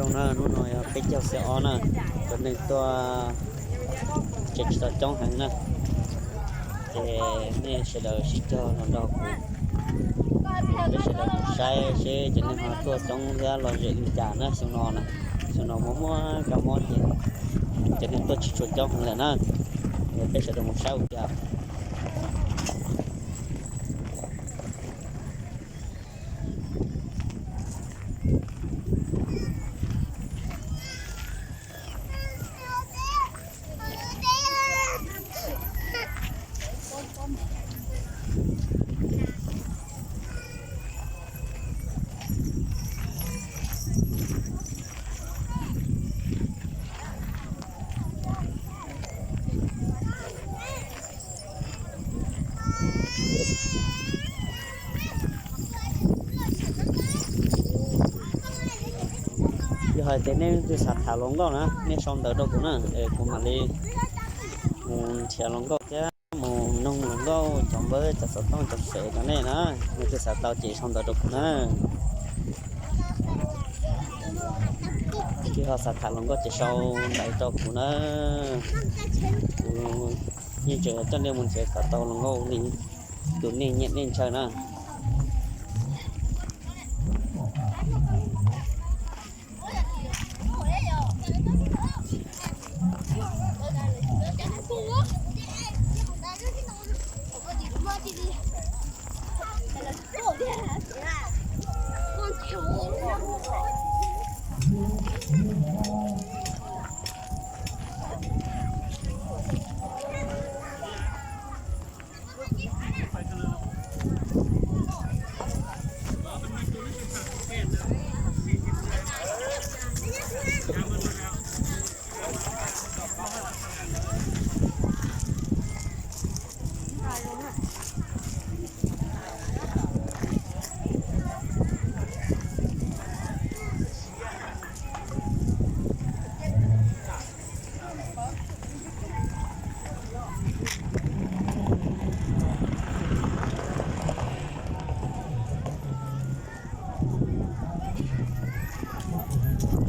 Na, hnub no yog peb caug xiab ob na, cov neeg tuaj ces tsis tau coob heev na. Ces nej sawv daws sib cog los nrog kuv, peb sawv daws mus saib seb cov neeg ho tuaj coob thiab lom zem li cas na xyoo no na. Xyoo no muaj muaj kab mob ces cov neeg tuaj tsis tshua coob heev lawm na. Peb sawv daws mus saib ua cas. Yog hais tias nej leej twg xav tham hluas nkauj na, nej sau ntawv rau kuv na, kuv mam li mus nrhiav hluas nkauj thiab mus noog hluas nkauj cov npawb cov xov tooj cov sev rau nej na. Nej leej twg xav tau ces sau ntawv rau kuv na. Leej twg ho xav tham hluas nkauj ces sau ntawv rau kuv na. Kuv yeej tseem coj nej mus nrhiav kom tau hluas nkauj li tus nej nyiam nej ntshaw na.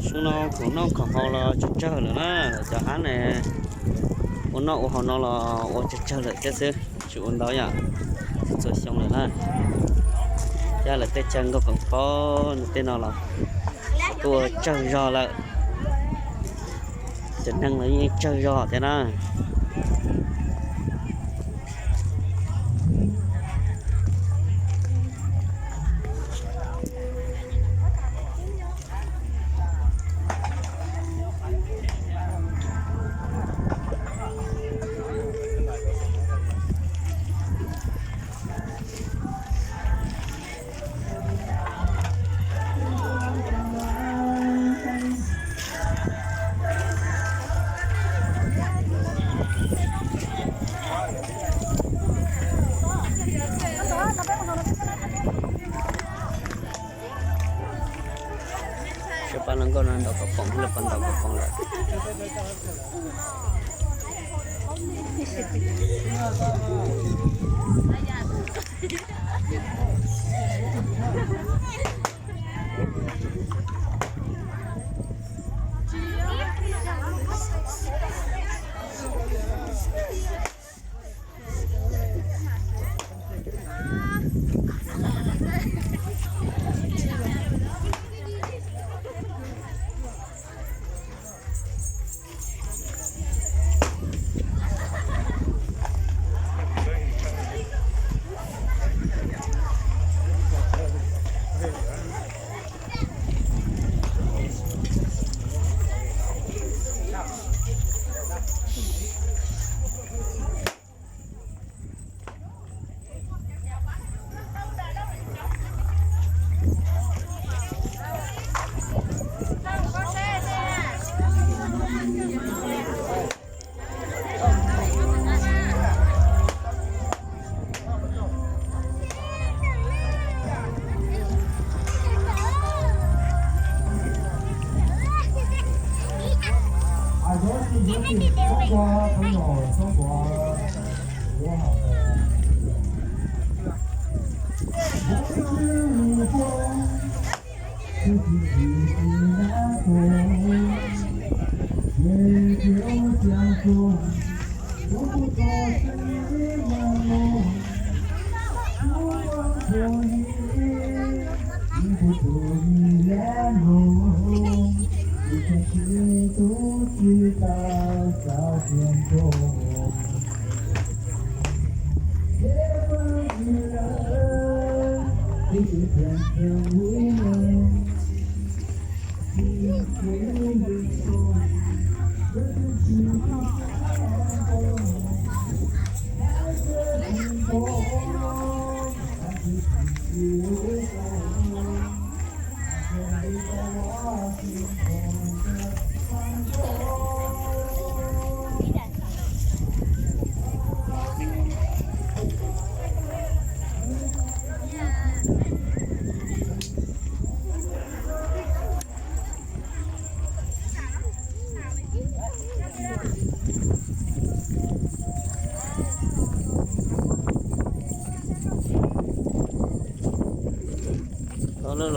Xyoo no khoom noj khoom haus los tsawg tsawg lawm na, cov hab ne, ua noj ua haus no los ua tsawg tsawg lawm thiab xwb, tsis ua ntau yom, txhua xyoo lawm na. Thiab lawv tej chaw nkaug koom pob tej no los kuj ua tsawg zog lawm, cov neeg los yeej tsawg zog thiab na. Sawv pab hluas nkauj no ntaus kov poom, lawv pab ntaus kov poom lawm.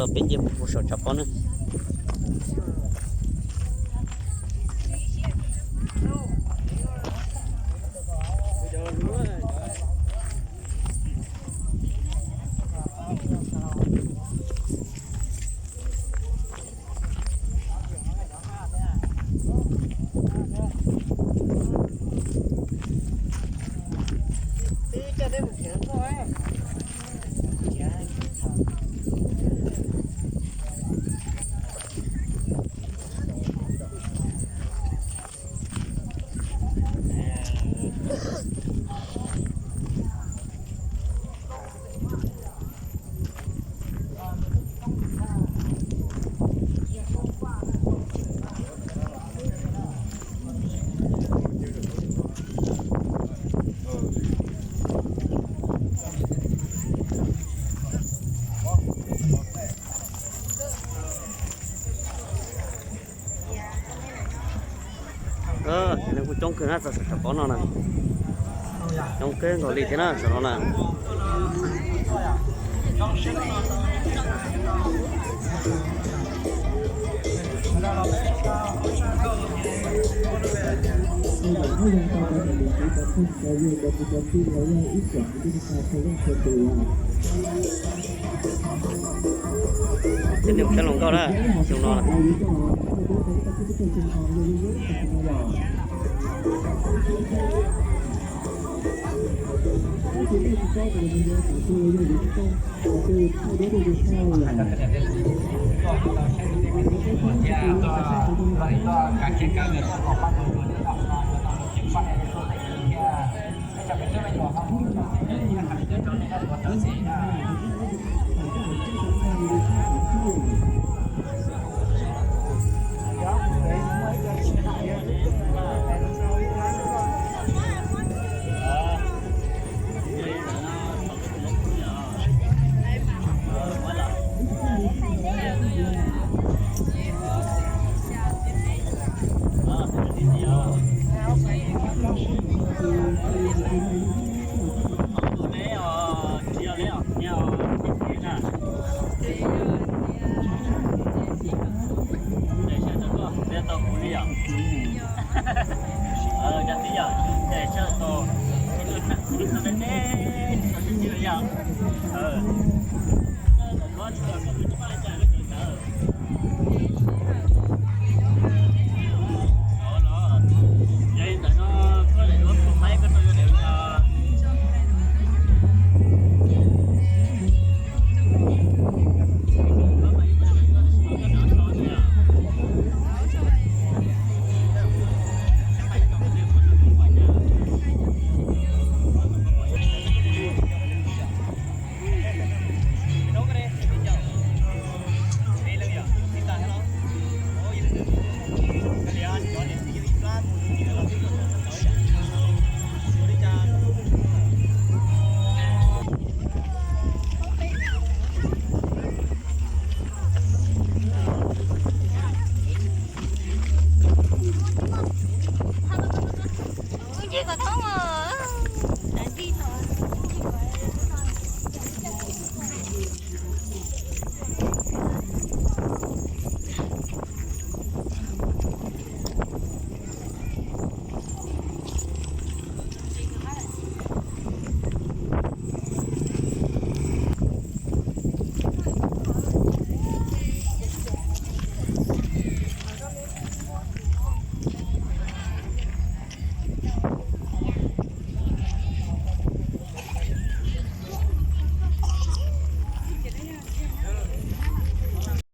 Los peb nce mus saum tshav pob na. Nws kuj coob kawg na, txog saum tshav pob no na. Coob kawg nkaus li thiab na saum no na. Cov neeg sab hluas nkauj na, xyoo no na.